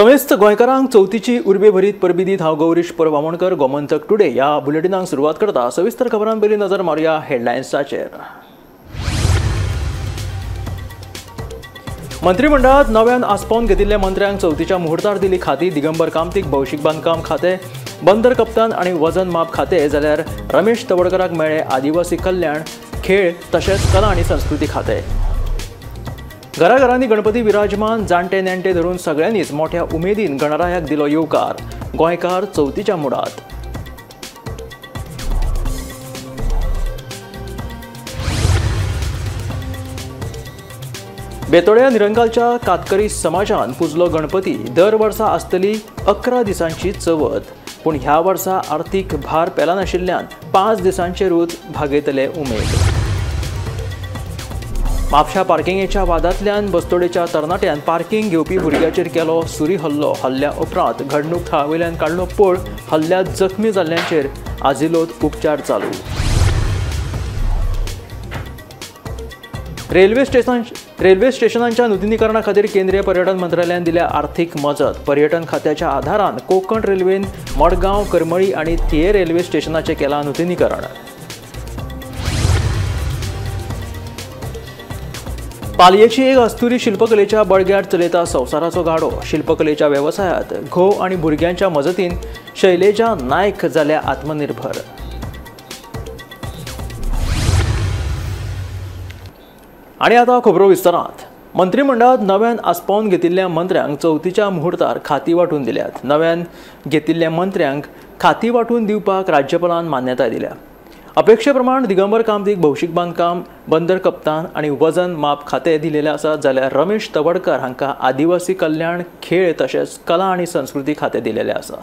समेस्त गोंयकारांक चवथीची उर्बे भरीत परबी दीत हांव गौरीश परब आमोणकर गोमंतक टुडे ह्या बुलेटिनाक सुरवात करता। सविस्तर खबरां पयलीं नजर मारुया हेडलायन्साचेर। मंत्रिमंडळात नव्यान आस्पावन घेतिल्ल्या मंत्र्यांक चवथीच्या मुहूर्तार दिली खाती। दिगंबर कामतीक भौशीक बांदकाम खाते, बंदर कप्तान आनी वजन माप खाते, जाल्यार रमेश तवडकराक मेळ्ळे आदिवासी कल्याण, खेळ तशेंच कला आनी संस्कृती खाते। घराघरांनी गणपती विराजमान, जाणटे नेणटे धरून सगळ्यांनीच मोठ्या उमेदीन गणरायाक दिलो येवकार। गोंयकार चवथीच्या मुडात। बेतोड्या निरंकालच्या कातकरी समाजान पुजलो गणपती। दर वर्सा आसतली 11 दिसांची चवथ, पूण ह्या वर्सा आर्थीक भार पेलनाशिल्ल्यान 5 दिसांचेरूच भागयतले उमेद। म्हापशा पार्किंगेच्या वादांतल्यान बस्तोडेच्या तरणाट्यान पार्किंग घेवपी भुरग्याचेर केलो सुरी हल्लो। हल्ल्या उपरांत घडणूक थळावयल्यान काडलो पळ। हल्ल्यांत जखमी जाल्ल्यांचेर आजिलोत उपचार चालू। रेल्वे स्टेशनांच्या नुतनीकरणा खातीर केंद्रीय पर्यटन मंत्रालयान दिल्या आर्थीक मजत। पर्यटन खात्याच्या आधारान कोंकण रेल्वेन मडगांव, करमळी आनी थिये रेल्वे स्टेशनाचें केलां नुतनीकरण। पालयेची एक अस्तुरी शिल्पकलेच्या बळग्यार चलयता संवसाराचो गाडो। शिल्पकलेच्या वेवसायात घोव आनी भुरग्यांच्या मजतीन शैलेजा नायक जाल्या आत्मनिर्भर। आनी आतां खबरो विस्तारांत। मंत्रिमंडळात नव्यान आस्पावन घेतिल्ल्या मंत्र्यांक चवथीच्या मुहूर्तार खाती वांटून दिल्यात। नव्यान घेतिल्ल्या मंत्र्यांक खाती वांटून दिवपाक राज्यपालान मान्यताय दिल्या। अपेक्षे प्रमाण दिगंबर कामतीक भौशीक बांदकाम, बंदर कप्तान आनी वजन माप खाते दिलेले आसा, जाल्यार रमेश तवडकर हांकां आदिवासी कल्याण, खेळ तशेंच कला आनी संस्कृती खाते दिलेले आसा।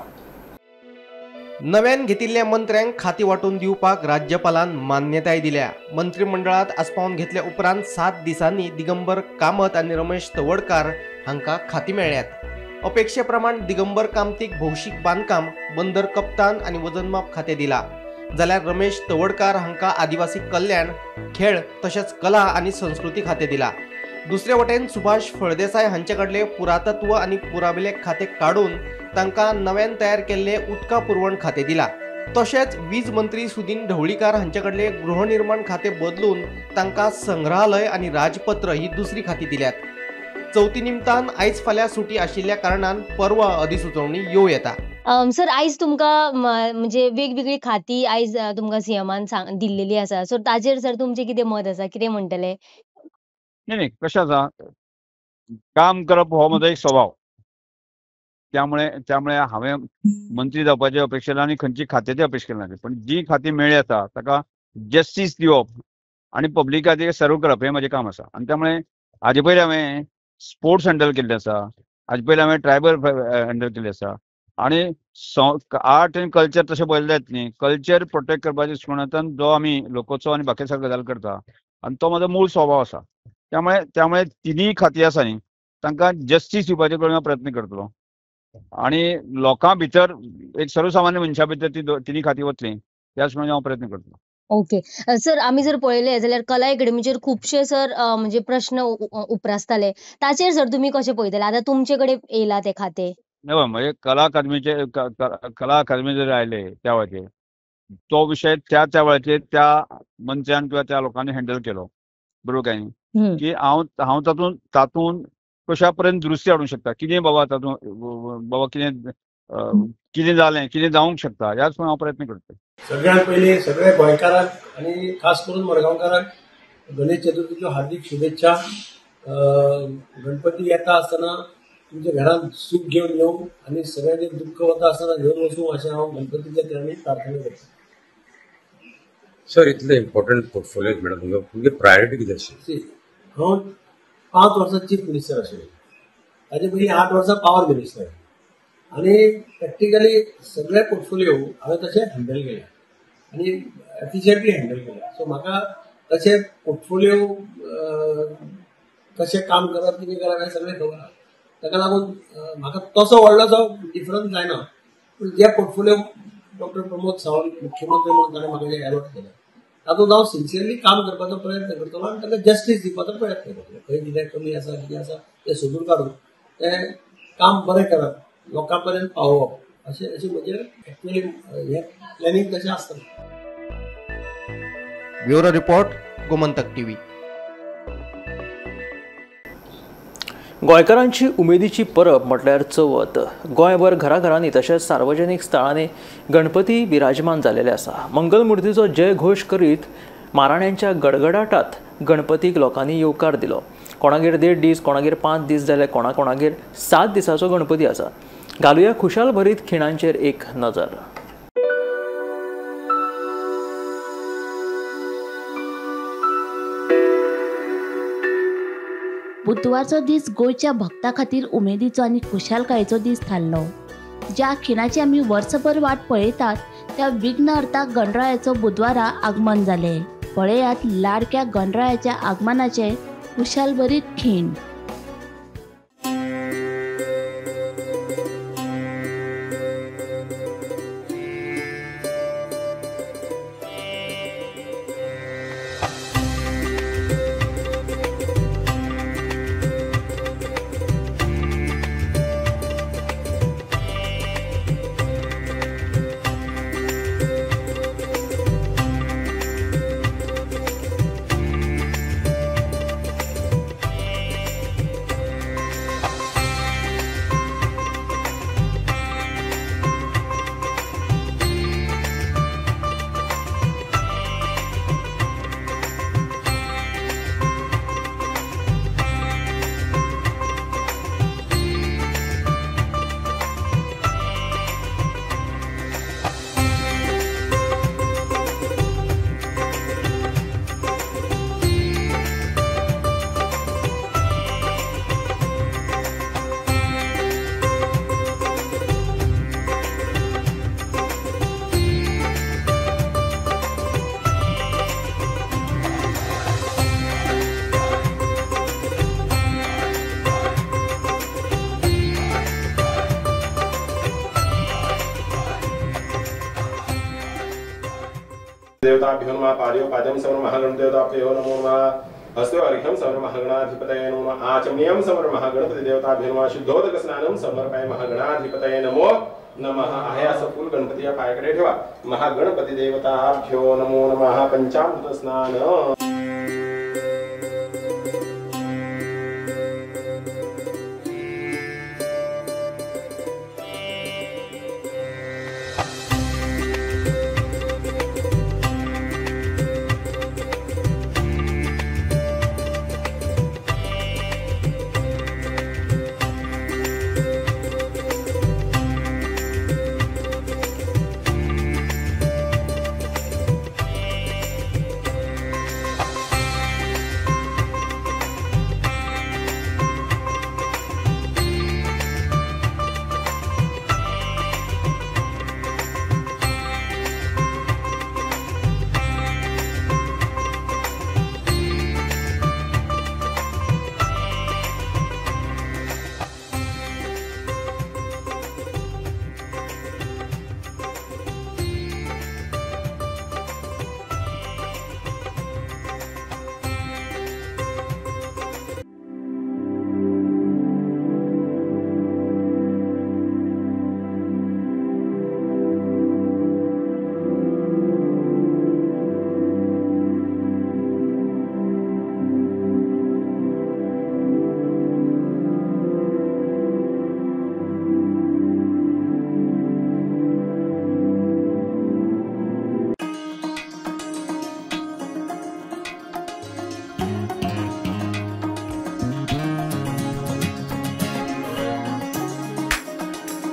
नव्यान घेतिल्ल्या मंत्र्यांक खाती वांटून दिवपाक राज्यपालान मान्यताय दिल्या। मंत्रिमंडळात आस्पावन घेतल्या उपरांत 7 दिसांनी दिगंबर कामत आनी रमेश तवडकार हांकां खाती मेळ्ळ्यात। अपेक्षे प्रमाण दिगंबर कामतीक भौशीक बांदकाम, बंदर कप्तान आनी वजनमाप खाते दिला, जाल्यार रमेश तवडकार हांकां आदिवासी कल्याण, खेळ तशेंच कला आनी संस्कृती खाते दिला। दुसरे वटेन सुभाष फळदेसाय हांचे कडले पुरातत्व आनी पुराभिलेख खाते काडून तांकां नव्यान तयार केल्ले उदका पुरवण खाते दिला। तशेंच वीज मंत्री सुदीन ढवळीकार हांचे कडले गृहनिर्माण खाते बदलून तांकां संग्रहालय आनी राजपत्र ही दुसरी खाती दिल्यात। चवथी निमतान आयज फाल्यां सुटी आशिल्ल्या कारणान परवा अधिसुचोवणी येवं येता। सर, आयज तुमकां म्हणजे वेगवेगळी खाती आयज तुमकां सीएमान दिल्लेली आसा, सो ताजेर सर तुमचें कितें मत आसा, कितें म्हणटले? नाही नाही, कशें आसा, काम करप हो म्हजो एक स्वभाव, त्यामुळे त्यामुळे हांवें मंत्री जावपाची अपेक्षा केली आनी खंयची खात्याची अपेक्षा केली ना, पण जी खाती मेळ्ळी आसा ताका जस्टीस दिवप आनी पब्लिकाक सर्व करप हें म्हजें काम आसा। आनी त्यामुळे हाजे पयलीं हांवें स्पोर्ट्स हँडल केल्लें आसा, हाजे पयलीं हांवें ट्रायबल हँडल केल्लें आसा आनी आर्ट एंड कल्चर तशें पळयलें जायत न्ही, कल्चर प्रोटेक्ट करपाच्या दृश्टिकोनांतल्यान जो आमी लोकोत्सव आनी बाकी सगळे गजाल करता आनी तो म्हजो मूळ स्वभाव आसा। त्यामुळे त्यामुळे तिनूय खाती आसा न्ही तांकां जस्टीस दिवपाचे हांव प्रयत्न करतलो आनी लोकां भितर एक सर्वसामान्य मनशा भितर ती तिनूय खाती वतली त्याच प्रमाणे हांव प्रयत्न करतलो। ओके सर, आमी जर पळयलें जाल्यार कला अकॅडमीचेर खुबशे सर म्हणजे प्रश्न उप्रासताले, ताचेर सर तुमी कशें पळयतले? आतां तुमचे कडेन येयला ते खातें। म्हणजे कला अकादमीचे कला अकादमी जर आयले त्या वेळाचेर तो विशय त्या त्या वेळाचेर त्या मंत्र्यान किंवा त्या लोकांनी हँडल केलो, बरोबर काय न्ही, की हांव हांव तातूंत तातूंत कशा पर्यंत दुरुस्ती हाडूंक शकता, कितें बाबा तातूंत बाबा कितें कितें जालें कितें जावंक शकता ह्याच हांव प्रयत्न करता। सगळ्यात पयलीं सगळ्या गोंयकारांक आनी खास करून मडगांवकारांक गणेश चतुर्थीच्यो हार्दिक शुभेच्छा। गणपती येता आसतना तुमच्या घरात सुख घेवन येवं आनी सगळ्यांनी दुःख वता आसतना घेवन वचूं अशें हांव गणपतीच्या चरणी प्रार्थना करता। सर, इतले इम्पॉर्टंट पोर्टफोलिओ मॅडम, तुमगे प्रायोरिटी कितें आशिल्ली? हांव 5 वर्सां चीफ मिनिस्टर आशिल्लो, ताजे पयलीं 8 वर्सां पावर मिनिस्टर आनी प्रॅक्टिकली सगळे पोर्टफोलिओ हांवें तशें हँडल केले आनी एफिशियंटली हँडल केले। सो म्हाका तशें पोर्टफोलिओ कशें काम करप कितें करप हें सगळें खबर आसा, ताका लागून म्हाका तसो व्हडलोसो डिफरन्स जायना। पूण जे पोर्टफोलिओ डॉक्टर प्रमोद सावंत मुख्यमंत्री म्हणून ताणें म्हाका जे एलॉट केलें तातूंत हांव सिन्सियरली काम करपाचो प्रयत्न करतलो आनी ताका जस्टीस दिवपाचो प्रयत्न करतलो। खंय कितें कमी आसा कितें आसा तें सोदून काडून तें काम बरें करप, लोकां पर्यंत पावोवप, अशें अशें म्हजें एक्चुअली हें प्लॅनिंग तशें आसता. Bureau report, Gomantak TV. गोंयकारांची उमेदीची परब म्हटल्यार चवथ. गोंयभर घराघरांनी तशेंच सार्वजनीक स्थळांनी गणपती विराजमान जालेले आसा. मंगलमुर्तीचो जयघोश करीत माराण्यांच्या गडगडाटात गणपतीक लोकांनी येवकार दिलो. कोणागेर 1.5 दीस, कोणागेर 5 दीस जाल्यार कोणाकोणागेर 7 दिसाचो गणपती आसा. घालुया खुशाल भरीत खिणांचेर एक नजर. बुधवारचो दीस गोंयच्या भक्तां खातीर उमेदीचो आनी खुशालकायेचो दीस थारलो. ज्या खिणाची आमी वर्सभर वाट पळयतात त्या विघ्नहर्ता गणरायाचो बुधवारा आगमन जालें. पळयात लाडक्या गणरायाच्या आगमनाचे खुशालभरीत खीण. देवताभ्यो नमः, पादयोपाद्यं समर महागणदेवताभ्यो नमो नमः, हस्तो अर्घ्यं समर महागणाधिपतये नमः, आचमनीयं समर महागणपति देवताभ्यो नमः, शुद्धोदक स्नानं समर्पय महागणाधिपतये नमो नमः. आहे असं फूल गणपती या पायाकडे ठेवा. महागणपती देवताभ्यो नमो नमः. पंचामृत स्नान.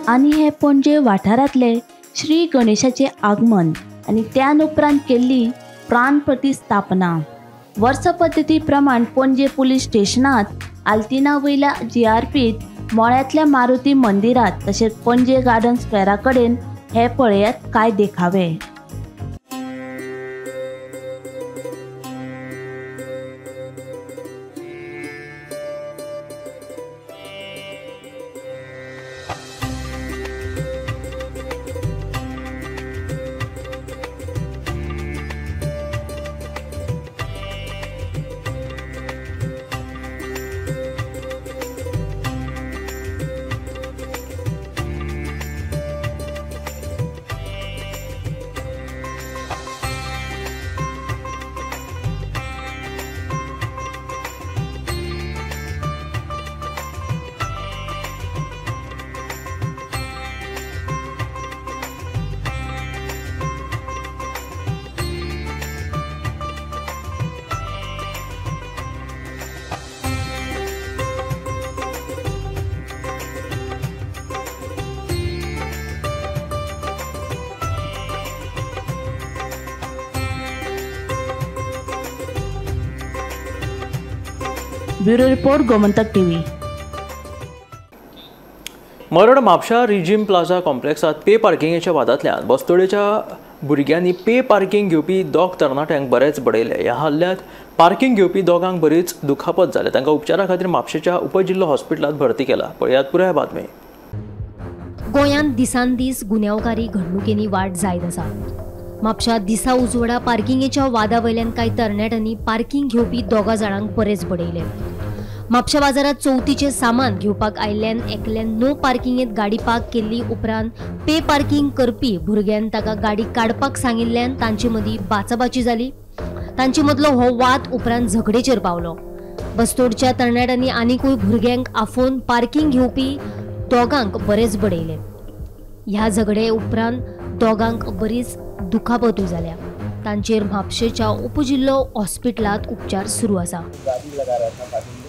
आनी हे पणजे वाठारांतले श्री गणेशाचे आगमन आनी त्यान उपरांत केल्ली प्राण प्रतिस्थापना. वर्स पद्दती प्रमाण पणजे पुलीस स्टेशनांत, आल्तिना वयल्या जीआरपीत, मळ्यांतल्या मारुती मंदिरांत तशेंच पणजे गार्डन स्क्वेरा कडेन हे पळयात कांय देखावे. Bureau report, Gomantak TV. Marad Mapusa Regime Plaza कॉम्प्लेक्सात पे पार्किंगेच्या वादांतल्यान बस्तोडेच्या भुरग्यांनी पे पार्किंग घेवपी दोग तरणाट्यांक बरेच बडयले. ह्या हल्ल्यांत पार्किंग घेवपी दोगांक बरीच दुखापत जाली. तांकां उपचारा खातीर म्हापशेच्या उपजिल्लो हॉस्पिटलांत भरती केला. पळयात पुराय बातमी. गोंयांत दिसान दीस गुन्यांवकारी घडणुकेंनी वाड जायत आसा. म्हापशा दिसा उजवाडा पार्किंगेच्या वादा वयल्यान कांय तरणाट्यांनी पार्किंग घेवपी दोगा जाणांक बरेच बडयले. म्हापशा बाजारांत चवथीचें सामान घेवपाक आयिल्ल्यान एकल्यान नो पार्किंगेंत गाडी पार्क केल्ली. उपरांत पे पार्किंग करपी भुरग्यान ताका गाडी काडपाक सांगिल्ल्यान तांचे मदीं बाचाबाची जाली. तांचे मदलो हो वाद उपरांत झगडेचेर पावलो. बस्तोडच्या तरणाट्यांनी आनिकूय भुरग्यांक आफोवन पार्किंग घेवपी दोगांक बरेच बडयले. ह्या झगडे उपरांत दोगांक बरीच दुखापतूय जाल्या. तांचेर म्हापशेच्या उपजिल्लो हॉस्पिटलांत उपचार सुरू आसा. गाड़ी लगा रहा था पार्किंग में,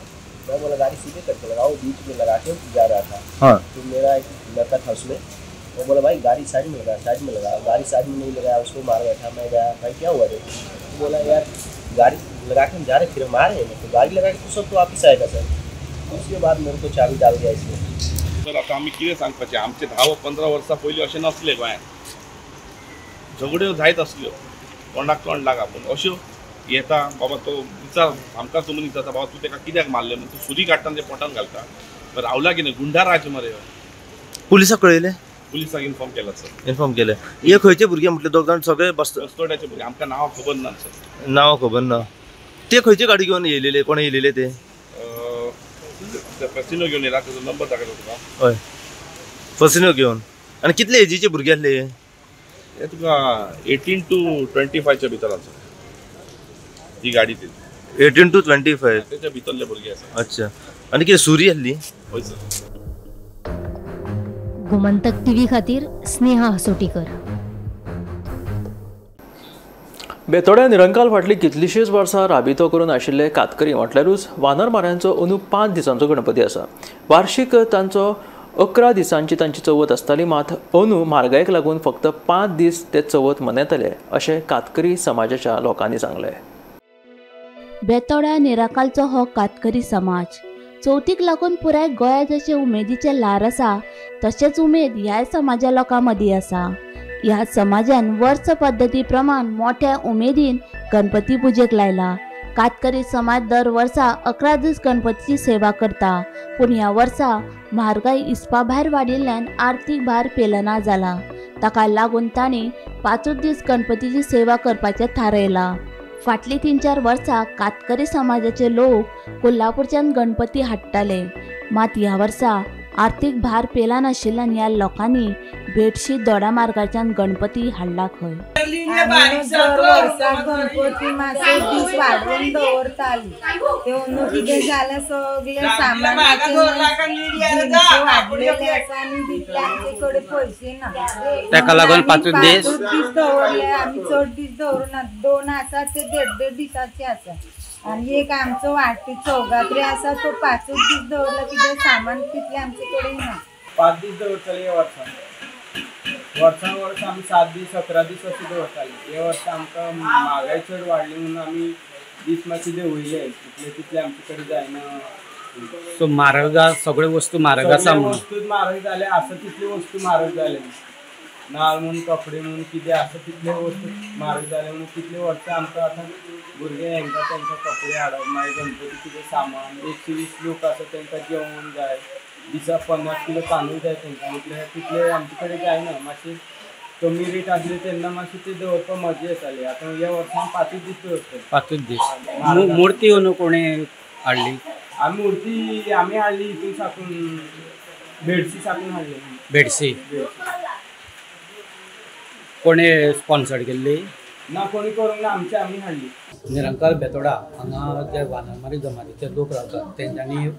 मैं बोला गाड़ी सीधे करके लगाओ, बीच में लगा के जा रहा था। हाँ। तो मेरा एक लड़का था उसमें, वो बोला भाई गाड़ी साइड में लगा, साइड में लगा। गाड़ी साइड में नहीं लगाया, उसको मार बैठा। मैं गया, भाई क्या हुआ रे? तो बोला यार गाड़ी लगा के हम जा रहे, फिर हम आ रहे हैं, तो गाड़ी लगा के तो सब तो वापस आएगा सर। तो उसके बाद मेरे को चाबी डाल गया इसमें। तर आतां आमी कितें सांगपाचें, आमचे 10-15 वर्सां पयलीं अशें नासलें गोंयांत, झगड्यो जायत आसल्यो, तोंडाक तोंड लागा, पूण अश्यो येता बाबा तो विचार आमकां तो मनीस जाता, बाबा तूं ताका कित्याक मारलें म्हण, तूं सुरी काडटा आनी ते पोटान घालता, रावला कितें गुंडा राज मरे. पुलिसाक कळयलें? पुलिसाक इन्फॉर्म केला सर. इन्फॉर्म केलें. हे खंयचे भुरगे म्हटले दोग जाण सगळे बस्तोड्याचे भुरगे, आमकां नांवां खबर ना सर. नांवां खबर ना. ते खंयचे गाडी घेवन येयलेले, कोण येयलेले ते? फसिनो घेवन येयला, ताजो नंबर दाखयता तुका. हय, फसिनो घेवन. आनी कितले एजीचे भुरगे आसले हे? तुका 18 to 25 भितर आसा ही गाडी. ती 18 to 25 त्याच्या भितरले भुरगे आसा. अच्छा. आनी कितें सुरी आसली? हय सर. गोमंतक टीव्ही खातीर स्नेहा हसोटीकर. बेतोड्या निरंकाल फाटली कितलीशींच वर्सां राबितो करून आशिल्ले कातकरी म्हटल्यारूच वानरमाऱ्यांचो अंदू 5 दिसांचो गणपती आसा. वार्षिक तांचो 11 दिसांची तांची चवथ आसताली, मात अंदू म्हारगायेक लागून फक्त 5 दीस ते चवथ मनयतले अशें कातकरी समाजाच्या लोकांनी सांगलें. बेतोड्या निराकालचो हो कातकरी समाज चवथीक लागून पुराय गोंया जशें उमेदीचें ल्हार आसा तशेंच उमेद ह्याय समाजा लोकां मदीं आसा. ह्या समाजान वर्स पद्दती प्रमाण मोठ्या उमेदीन गणपती पुजेक लायला. कातकरी समाज दर वर्सा 11 दीस गणपतीची सेवा करता, पूण ह्या वर्सा म्हारगाय हिसपा भायर वाडिल्ल्यान आर्थीक भार पेलना जाला. ताका लागून तांणी 5 दीस गणपतीची सेवा करपाचें थारायलां. फाटलीं 3-4 वर्सां कातकरी समाजाचे लोक कोल्हापूरच्यान गणपती हाडटाले, मात ह्या वर्सा आर्थीक भार पेला नाशिल्ल्यान ह्या लोकांनी भेटशी दोडामार्गाच्यान गणपती हाडला खंय. दर वर्सा गणपती मातसो दीस वाडोवन दवरताली, ते अंदू कितें जालें सगळें सामानाचे जिनसो वाडलेले आसा आनी तितले आमचे कडेन पयशे ना, ताका लागून 5 दीस दवरले आमी, चड दीस दवरुना. 2 आसा ते 1.5-1.5 दिसाचे आसा आनी एक आमचो वाडटी चौगात्री आसा तो 5 दीस दवरला, कितें सामान तितलें आमचे कडेन ना. 5 दीस दवरतले ह्या वर्सा, वर्सान वर्स आमी 7 दीस 11 दीस अशें दवरताले. हे वर्सा आमकां म्हारगाय चड वाडली म्हणून आमी दीस मातशे देंवयले, तितले तितले आमचे कडेन जायना. सो म्हारग सगळ्यो वस्तू म्हारग आसा, वस्तू म्हारग जाले आसा तितल्यो वस्तू म्हारग जाले, नाल म्हूण कपडे म्हूण कितें आसा तितल्यो वस्तू म्हारग जाले म्हणून तितले वर्सां आमकां आतां भुरगे हेंकां तेंकां कपडे हाडप, मागीर गणपती कितें सामान, 120 लोक आसा तेंकां जेवण जाय, दिसा 50 किलो तांदूळ जाय तेंकां, म्हटल्यार तितले आमचे कडेन जायना. मातशें कमी रेट आसली तेन्ना मातशें ते दवरपाक मजा येताली. आतां ह्या वर्सा 5 दीस दवरतले. 5 दीस. मुर्ती अंदू कोणें हाडली? आमी मुर्ती आमी हाडली हितून साकून, भेडशी साकून हाडली. भेडशी कोणें स्पॉन्सर्ड केल्ली? ना, कोणी करूंक ना, आमचे आमी हाडली. निरंकाल बेतोडा हांगा जे वानरमारी जमातीचे लोक रावतात तेंच्यांनी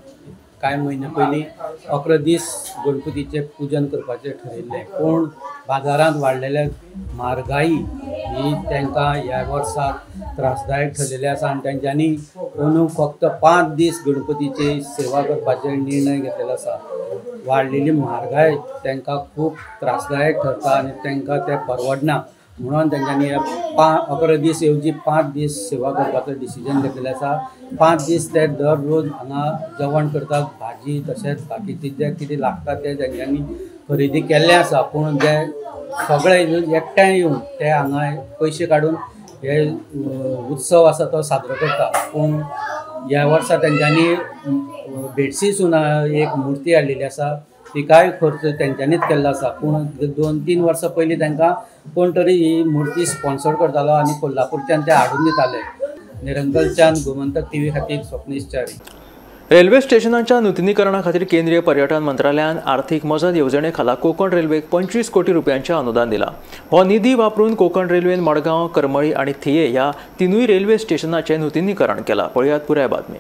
कांय म्हयने पयलीं 11 दीस गणपतीचें पुजन करपाचें ठरयल्लें, पूण बाजारांत वाडलेल्या म्हारगाई ही तांकां ह्या वर्साक त्रासदायक ठरलेली आसा आनी तेंच्यांनी अंदू फक्त 5 दीस गणपतीची सेवा करपाचे निर्णय घेतलेलो आसा. वाडलेली म्हारगाय तांकां खूब त्रासदायक ठरता आनी तांकां तें परवडना. म्हणून तेंच्यांनी 11 दीस येवजी 5 दीस सेवा करपाचो डिसिजन घेतलेलें आसा. 5 दीस ते दररोज हांगा जेवण करतात, भाजी तशेंच बाकीचे जे कितें लागता ते तेंच्यांनी खरेदी केल्लें आसा. पूण जे सगळे एकठांय येवन ते हांगा पयशे काडून हे उत्सव आसा तो साजरो करता. पूण ह्या वर्सा तेंच्यांनी भेटसीसून एक मुर्ती हाडलेली आसा, तिकाय खर्च तेंच्यांनीच केल्लो आसा. पूण 2-3 वर्सां पयलीं तांकां कोण तरी ही मुर्ती स्पॉन्सर करतालो आनी कोल्हापूरच्यान ते हाडून दिताले. निरंकलच्यान गोमंतक टीव्ही खातीर स्वप्नेश च्यारी. रेल्वे स्टेशनांच्या नुतनीकरणा खातीर केंद्रीय पर्यटन मंत्रालयान आर्थिक मजत येवजणे खाला कोकण रेल्वेक 25 कोटी रुपयांचें अनुदान दिलां. हो निधी वापरून कोकण रेल्वेन मडगांव, करमळी आनी थिये ह्या 3 रेल्वे स्टेशनाचें नुतनीकरण केलां. पळयात पुराय बातमी.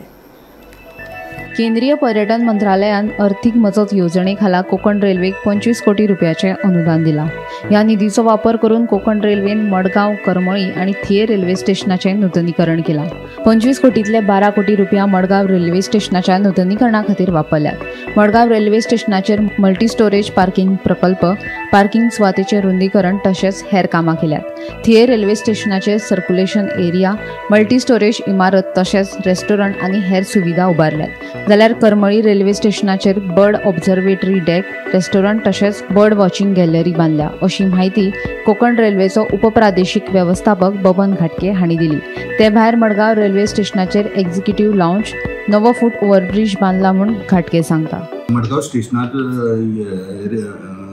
केंद्रीय पर्यटन मंत्रालयान आर्थिक मजत येवजणे खाला कोकण रेल्वेक 25 कोटी रुपयाचें अनुदान दिलां. ह्या निधीचो वापर करून कोकण रेल्वेन मडगांव, करमळी आनी थिये रेल्वे स्टेशनाचें नुतनीकरण केलां. 25 कोटींतले 12 कोटी रुपया मडगांव रेल्वे स्टेशनाच्या नुतनीकरणा खातीर वापरल्यात. मडगांव रेल्वे स्टेशनाचेर मल्टी स्टोरेज पार्किंग प्रकल्प, पार्किंग सुवातेचें रुंदीकरण तशेंच हेर कामां केल्यात. थिये रेल्वे स्टेशनाचेर सर्क्युलेशन एरिया, मल्टी स्टोरेज इमारत तशेंच रेस्टॉरंट आनी हेर सुविधा उबारल्यात. जाल्यार करमळी रेल्वे स्टेशनाचेर बर्ड ऑब्झर्वेटरी डेक, रेस्टॉरंट तशेंच बर्ड वॉचिंग गॅलरी बांदल्या अशी म्हायती कोकण रेल्वेचो उपप्रादेशीक वेवस्थापक बबन घाटके हांणी दिली. ते भायर मडगांव रेल्वे स्टेशनाचेर एक्झिक्युटिव्ह लावंज, नवो फूट ओव्हरब्रीज बांदला म्हूण घाटके सांगता. मडगांव स्टेशनार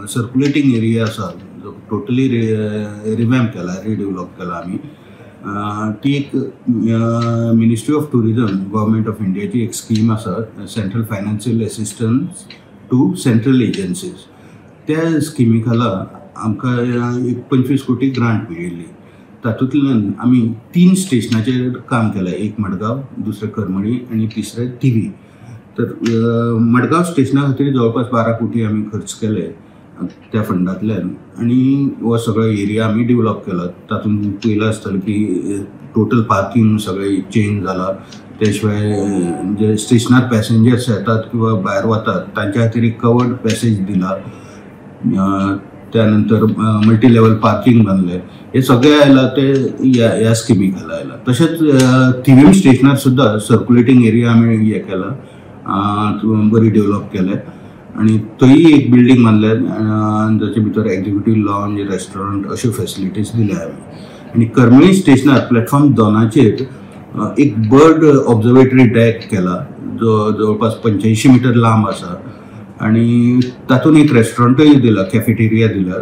सर्क्युलेटिंग एरिया आसा जो टोटली रिवॅम्प केला, रिडेव्हलप केला आमी. ती एक ministry of tourism government of इंडियाची एक स्कीम आसा, central financial assistance to central agencies. त्या स्किमी खाला आमकां एक 25 कोटी ग्रांट मेळिल्ली. तातूंतल्यान आमी 3 स्टेशनाचेर काम केलें, एक मडगांव, दुसरें करमळी आनी तिसरें थिवी. तर मडगांव स्टेशना खातीर जवळपास 12 कोटी आमी खर्च केले त्या फंडांतल्यान आनी हो सगळो एरिया आमी डेव्हलप केला. तातूंत पयलां आसतलें की टोटल पार्किंग सगळें चेंज जाला, ते शिवाय जे स्टेशनार पॅसेंजर्स येतात किंवा भायर वतात तांच्या खातीर एक कवर्ड पॅसेज दिला, त्यानंतर मल्टी लेवल पार्किंग बांदलें. हे सगळें आयलां ते ह्या स्किमी खाला आयलां. तशेंच थिवीम स्टेशनार सुद्दां सर्क्युलेटींग एरिया आमी हें केला, बरी डेव्हलप केलें आनी थंय एक बिल्डींग बांदल्या जाचे भितर एक्झिक्युटीव लॉन्ज, रेस्टॉरंट अश्यो फॅसिलिटीज दिल्या आमी. आनी करमळी स्टेशनार प्लॅटफॉर्म 2 एक बर्ड ऑब्जर्वेटरी डॅक केला जो जवळपास 85 मिटर लांब आसा आनी तातूंत एक रेस्टॉरंटूय दिला, कॅफेटेरिया दिला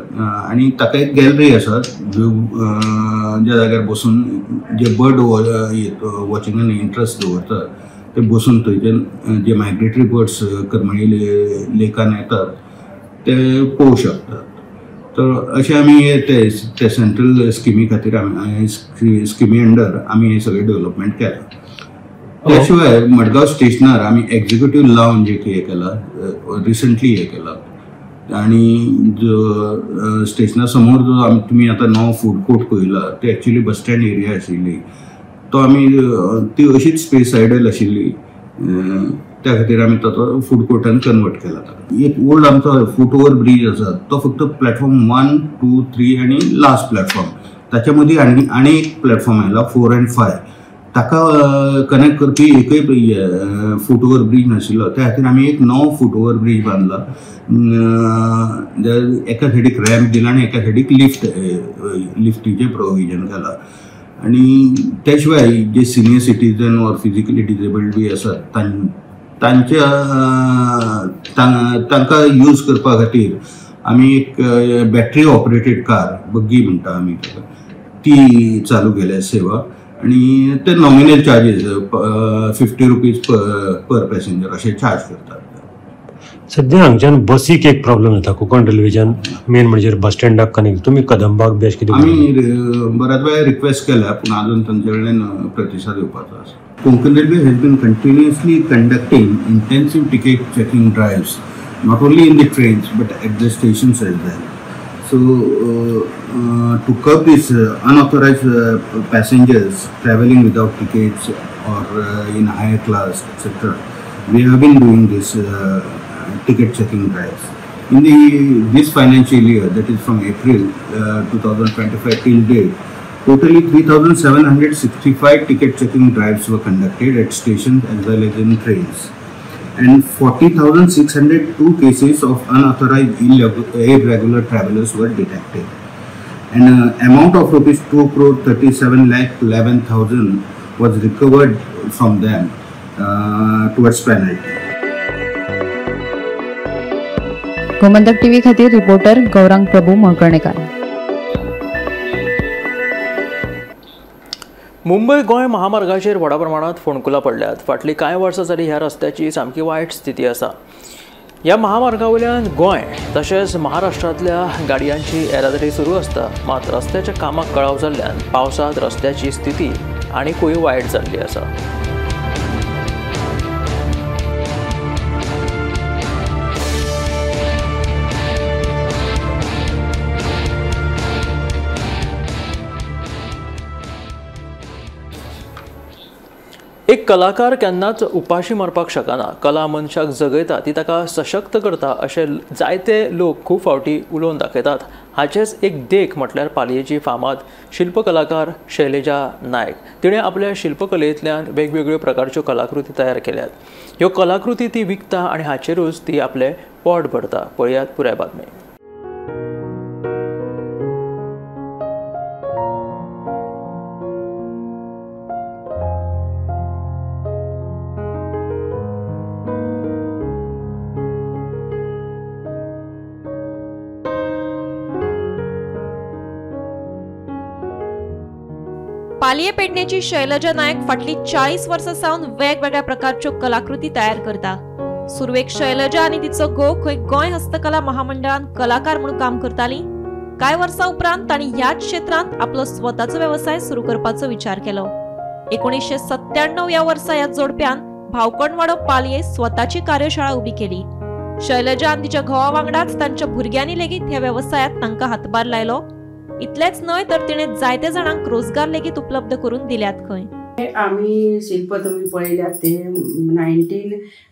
आनी ताका एक गॅलरी आसा ज्या जाग्यार बसून जे बर्ड वॉचिंगान इंट्रस्ट दवरतात ते बसून थंयच्यान जे मायग्रेटरी बर्ड्स करमळी लेकान येतात ते पळोवंक शकतात. तर अशें आमी हे ते सेंट्रल स्किमी खातीर आमी स्किमी अंडर आमी हें सगळें डेव्हलपमेंट केलां. त्या शिवाय मडगांव स्टेशनार आमी एक्झिक्युटीव लावंज एक हें केला, रिसंटली हें केला. आनी जो स्टेशना समोर जो आमी तुमी आतां नवो फूड कोर्ट पळयला ते एक्चुली बस स्टँड एरिया आशिल्ली, तो आमी ती अशीच स्पेस आयडल आशिल्ली, त्या खातीर आमी ताचो फूड कोर्टान कन्वर्ट केला. ताका एक ओल्ड आमचो फूट ओवर ब्रीज आसा तो फक्त प्लॅटफॉर्म 1, 2, 3 आनी लास्ट प्लॅटफॉर्म, ताच्या मदीं आनी आनी एक प्लॅटफॉर्म आयला 4 आनी 5, ताका कनेक्ट करपी एकय फूट ओवर ब्रीज नाशिल्लो. त्या खातीर आमी एक नवो फूट ओवर ब्रीज बांदला, एका सायडीक रॅम्प दिला आनी एका सायडीक लिफ्टीचें प्रोविजन केलां. आनी त्या शिवाय जे senior citizen or physically disabled बी आसात तांच्या तांकां यूज करपा खातीर आमी एक बॅटरी ऑपरेटेड कार, बग्गी म्हणटा आमी ताका, ती चालू केल्या सेवा. आनी ते nominal charges 50 rupees per passenger अशें चार्ज करतात. सद्या हांगच्यान बसीक एक प्रॉब्लम जाता कोकण रेल्वेच्यान, मेन म्हणजे बस स्टँडाक कनेक्ट. तुमी कदंबाक बी अशें कितें आमी बऱ्याच वेळा रिक्वेस्ट केल्या पूण आजून तांचे कडल्यान प्रतिसाद येवपाचो आसा. Konkan railway has been continuously conducting intensive ticket checking drives not only in the trains but at the stations as well. So to curb this unauthorized passengers traveling without tickets or in higher class, etc., we have been doing this ticket checking drives. In this financial year, that is from April 2025 till date, totally 3,765 ticket checking drives were conducted at stations as well as in trains, and 40,602 cases of unauthorized irregular travelers were detected, and amount of rupees 2,37,11,000 was recovered from them towards penalty. Gomantak TV खातीर reporter Gaurang Prabhu Malkarnekar. Mumbai Goa महामार्गाचेर व्हडा प्रमाणात फोंडकुलां पडल्यात. फाटलीं कांय वर्सां जाली ह्या रस्त्याची सामकी वायट स्थिती आसा. ह्या महामार्गा वयल्यान गोंय तशेंच महाराष्ट्रांतल्या गाडयांची येरादारी सुरू आसता. मात रस्त्याच्या कामाक कळाव जाल्ल्यान पावसांत रस्त्याची स्थिती आनीकूय वायट जाल्ली आसा. एक कलाकार केन्नाच उपाशी मरपाक शकना. कला मनशाक जगयता, ती ताका सशक्त करता अशें जायते लोक खूब फावटी उलोवन दाखयतात. हाचेच एक देख म्हटल्यार पालयेची फामाद शिल्पकलाकार शैलजा नायक. तिणें आपल्या शिल्पकलेंतल्यान वेगवेगळ्यो प्रकारच्यो कलाकृती तयार केल्यात. ह्यो कलाकृती ती विकता आनी हाचेरूच ती आपलें पोट भरता. पळयात पुराय बातमी. पालये पेडणेची शैलजा नायक फाटली 40 वर्सां सावन वेगवेगळ्या प्रकारच्यो कलाकृती तयार करता. सुरवेक शैलजा आनी तिचो घोव खंय गोंय हस्तकला महामंडळान कलाकार म्हणून काम करताली. कांय वर्सां उपरांत तांणी ह्याच क्षेत्रांत आपलो स्वताचो वेवसाय सुरू करपाचो विचार केलो. 1997 ह्या वर्सा ह्या जोडप्यान भावकणवाडो पालये स्वताची कार्यशाळा उबी केली. शैलजा आनी तिच्या घोवा वांगडाच तांच्या भुरग्यांनी लेगीत ह्या वेवसायांत तांकां हातभार लायलो. इतलेंच न्हय तर तिणें जायते जाणांक रोजगार लेगीत उपलब्ध करून दिल्यात. खंय आमी शिल्प तुमी पळयल्यात ते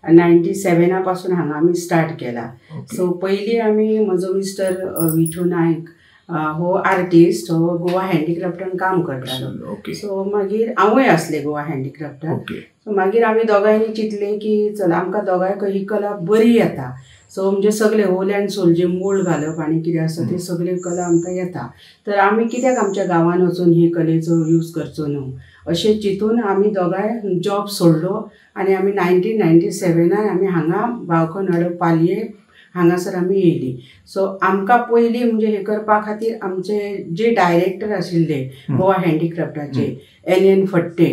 1997 पासून हांगा आमी स्टार्ट केला. सो पयलीं आमी म्हजो मिस्टर विठू नायक हो आर्टिस्ट, हो गोवा हँडीक्राफ्टान काम करतालो. सो मागीर हांवूय आसलें गोवा हँडीक्राफ्टान. सो मागीर आमी दोगांयनी चिंतलें की चल आमकां दोगांयक ही कला बरी येता. सो म्हणजे सगळे होल अँड सोल जे मूळ घालप आनी कितें आसा ते सगळे कला आमकां येता, तर आमी कित्याक आमच्या गांवान वचून ही कलेचो यूज करचो न्हू अशें चिंतून आमी दोगांय जॉब सोडलो आनी आमी 1997 आमी हांगा भावकणवाडो पालये हांगासर आमी येयली. सो आमकां पयलीं म्हणजे हें करपा खातीर आमचे जे डायरेक्टर आशिल्ले गोवा हँडीक्राफ्टाचे एन फट्टे,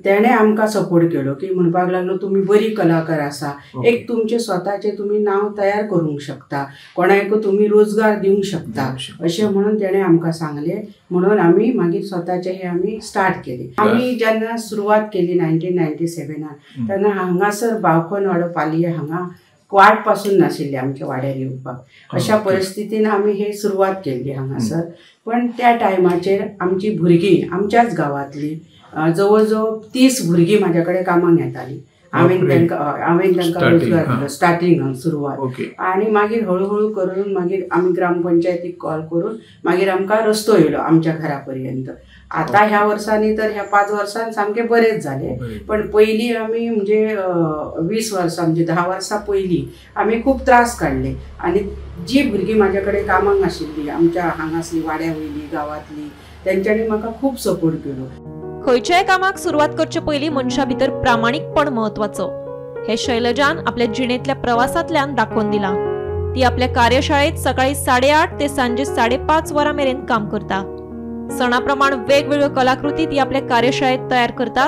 तेणें आमकां सपोर्ट केलो की म्हणपाक लागलो तुमी बरी कलाकार आसा, एक तुमचें स्वताचें तुमी नांव तयार करूंक शकता, कोणाक तुमी रोजगार दिवंक शकता अशें म्हणून तेणें आमकां सांगलें. म्हणून आमी मागीर स्वताचें हें आमी स्टार्ट केलें. आमी जेन्ना सुरवात केली 1997 तेन्ना हांगासर भावकणवाडो पालये हांगा वाट पासून नाशिल्ली आमच्या वाड्यार येवपाक. अशा परिस्थितीन आमी हे सुरवात केल्ली हांगासर. पण त्या टायमाचेर आमची भुरगीं आमच्याच गांवांतली जवळ जवळ 30 भुरगीं म्हाज्या कडेन कामाक येतालीं. हांवें तांकां रोजगार दिलो स्टार्टिंग सुरवात. आनी मागीर हळूहळू करून मागीर आमी ग्रामपंचायतीक कॉल करून मागीर आमकां रस्तो येयलो आमच्या घरा पर्यंत. आतां ह्या वर्सांनी तर ह्या 5 वर्सांत सामकें बरेंच जालें. पण पयलीं आमी म्हणजे 20 वर्सां म्हणजे 10 वर्सां पयलीं आमी खूब त्रास काडले. आनी जी भुरगीं म्हाज्या कडेन कामाक आशिल्लीं आमच्या हांगासली वाड्या वयली गांवांतली, तेंच्यांनी म्हाका खूब सपोर्ट केलो. खंयच्याय कामाक सुरवात करचे पयलीं मनशा भितर प्रामाणीकपण म्हत्वाचो हे शैलजान आपल्या जिणेंतल्या प्रवासांतल्यान दाखोवन दिलां. ती आपल्या कार्यशाळेत सकाळी 8:30 ते सांजे 5:30 वरां मेरेन काम करता. सणा प्रमाण वेगवेगळ्यो कलाकृती ती आपल्या कार्यशाळेत तयार करता.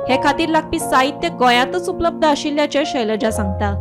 हे खातीर लागपी साहित्य गोंयांतच उपलब्ध आशिल्ल्याचें शैलजा सांगता.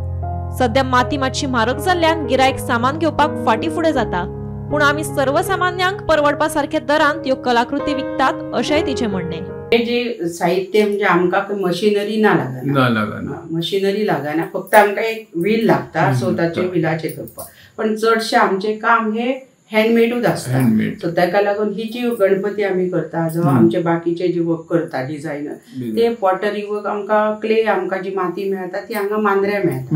सध्या माती मातशी म्हारग जाल्ल्यान गिरायक सामान घेवपाक फाटीं फुडें जाता, पूण आमी सर्वसामान्यांक परवडपा सारख्या दरांत ह्यो कलाकृती विकतात अशेंय तिचें म्हणणें. हे जे साहित्य म्हणजे आमकां मशिनरी ना लागना, मशिनरी लागना, फक्त आमकां एक व्हील लागता, सो ताचे व्हिलाचेर करपाक. पण चडशें आमचें काम हे हँडमेडूच आसता. सो ताका लागून ही जी गणपती आमी करता जावं आमचे बाकीचे जे वर्क करता डिझायनर ते पॉटरी वर्क आमकां क्ले आमकां जी माती मेळटा ती हांगा मांद्र्या मेळटा,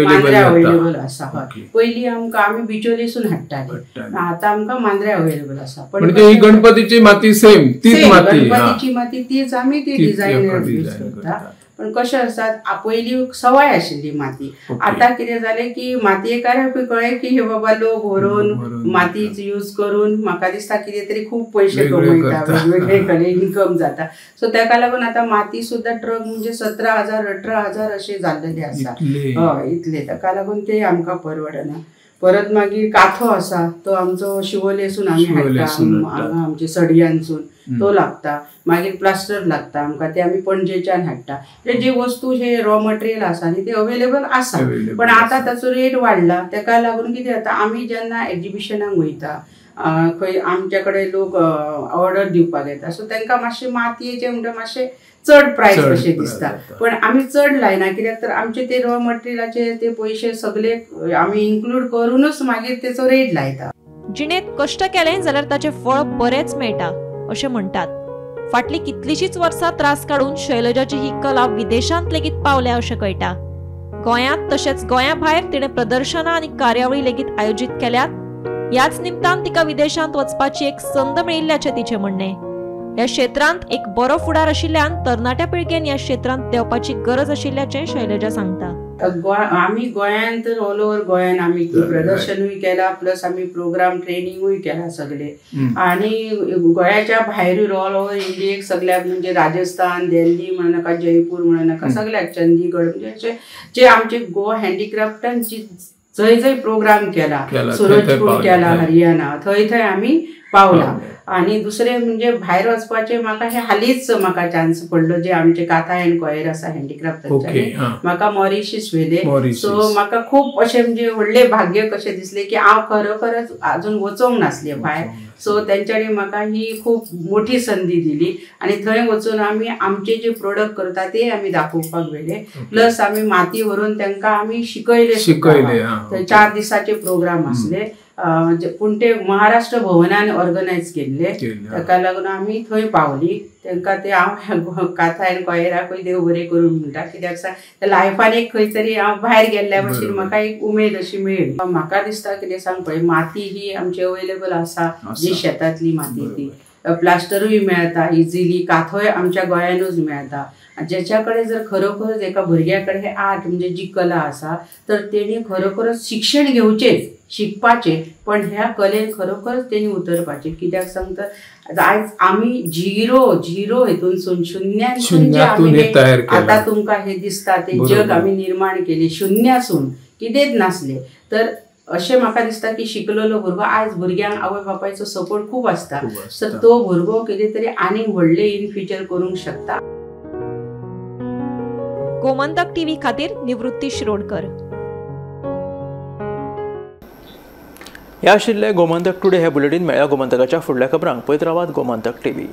मांद्र्या अवेलेबल आसा. हय, पयलीं आमकां आमी बिचोलेसून हाडटाले, आतां आमकां मांद्र्या अवेलेबल आसा. पण ही गणपतीची माती सेम तीच माती, गणपतीची माती तीच आमी ती डिझायनर यूज करता. पण कशें आसा पयलीं सवाय आशिल्ली माती, आतां कितें जालें की मातयेकाराकूय कळ्ळें की हे बाबा लोक व्हरून माती यूज करून म्हाका दिसता कितें तरी खूब पयशे कमयता, वेगवेगळे कडेन इन्कम जाता. सो ताका लागून आतां माती सुद्दां ट्रक म्हणजे 17,000 18,000 अशें जाल्लेले आसा. हय, इतले. ताका लागून ते आमकां परवडना. परत मागीर काथो आसा तो आमचो शिवोलेसून आमी हाडटा, हांगा आमचे सडयांसून तो लागता. मागीर प्लास्टर लागता आमकां, ते आमी पणजेच्यान हाडटा. म्हणजे जे वस्तू जे रॉ मटेरियल आसा न्ही ते अवेलेबल आसा, पण आतां ताचो रेट वाडला. ताका लागून कितें जाता, आमी जेन्ना एग्जिबिशनाक वयता खंय आमचे कडेन लोक ऑर्डर दिवपाक येता, सो तांकां मातशें मातयेचें म्हणटा मातशें चड प्रायस कशें दिसता, पण आमी चड लायना कित्याक तर आमचे ते रॉ मटेरियलाचे ते पयशे सगळे आमी इन्क्लूड करूनच मागीर तेचो रेट लायता. जिणेंत कश्ट केले जाल्यार ताचें फळ बरेंच मेळटा अशें म्हणटात. फाटलीं कितलींशींच वर्सां त्रास काडून शैलजाची ही कला विदेशांत लेगीत पावल्या अशें कळटा. गोंयांत तशेंच गोंया भायर तिणें प्रदर्शनां आनी कार्यावळी लेगीत आयोजीत केल्यात. ह्याच निमतान तिका विदेशांत वचपाची एक संद मेळिल्ल्याचें तिचें म्हणणें. ह्या क्षेत्रांत एक बरो फुडार आशिल्ल्यान तरणाट्या पिळगेन ह्या क्षेत्रांत देंवपाची गरज आशिल्ल्याचें शैलजा सांगता. आमी गोंयांत तर ऑल ओवर गोंयान आमी प्रदर्शनूय केला, प्लस आमी प्रोग्राम ट्रेनिंगूय केला सगळे. आनी गोंयाच्या भायरूय ऑल ओवर इंडियेक सगळ्याक, म्हणजे राजस्थान, दिल्ली म्हणूं नाका, जयपूर म्हणूं नाका, सगळ्याक चंदीगड, म्हणजे अशे जे आमचे गोवा हँडीक्राफ्टान जंय जंय प्रोग्राम केला, सुरजपूर केला, हरियाणा, थंय थंय आमी पावला. आनी दुसरें म्हणजे भायर वचपाचें म्हाका हे हालींच म्हाका चान्स पडलो, जे आमचे काथा अँड कॉयर आसा हँडीक्राफ्टाचे, म्हाका मॉरिशस व्हेले. सो म्हाका खूब अशें म्हणजे व्हडलें भाग्य कशें दिसलें की हांव खरोखरच आजून वचोंक नासलें भायर. सो तेंच्यांनी म्हाका ही खूब मोठी संदी दिली आनी थंय वचून आमी आमचे जे प्रोडक्ट करता ते आमी दाखोवपाक व्हेले, प्लस आमी माती व्हरून तांकां आमी शिकयले. थंय 4 दिसाचे प्रोग्राम आसले, पूण ते महाराष्ट्र भवनान ऑर्गनायज केल्ले, ताका लागून आमी थंय पावली. तांकां ते हांव काथा आनी कॉयराकूय देव बरें करूं म्हणटा, कित्याक सांग लायफान एक खंय तरी हांव भायर गेल्ल्या भशेन म्हाका एक उमेद अशी मेळ्ळी. म्हाका दिसता कितें सांग पळय, माती ही आमची अवेलेबल आसा, जी शेतांतली माती ती, प्लास्टरूय मेळटा इजिली, काथोय आमच्या गोंयानूच मेळटा. ज्याच्या कडेन जर खरोखरच एका भुरग्या कडेन हे आर्ट म्हणजे जी कला आसा तर तेणी खरोखरच शिक्षण घेवचेच, शिकपाचें, पण ह्या कलेन खरोखरच तेणी उतरपाचें. कित्याक सांगता आयज आमी झिरो हेतूनसून शुन्यासून जे आमी आतां तुमकां हें दिसता तें जग आमी निर्माण केलें शुन्यासून, कितेंच नासलें. तर अशें म्हाका दिसता की शिकलेलो भुरगो आयज भुरग्यांक आवय बापायचो सपोर्ट खूब आसता, तर तो भुरगो कितें तरी आनीक व्हडलें इन फ्युचर करूंक शकता. गोमंतक टीव्ही खातीर निवृत्ती शिरोडकर. ह्या आशिल्ले गोमंतक टुडे हे बुलेटीन मेळ्ळ्या. गोमंतकाच्या फुडल्या खबरांक पळयत रावात गोमंतक टीव्ही.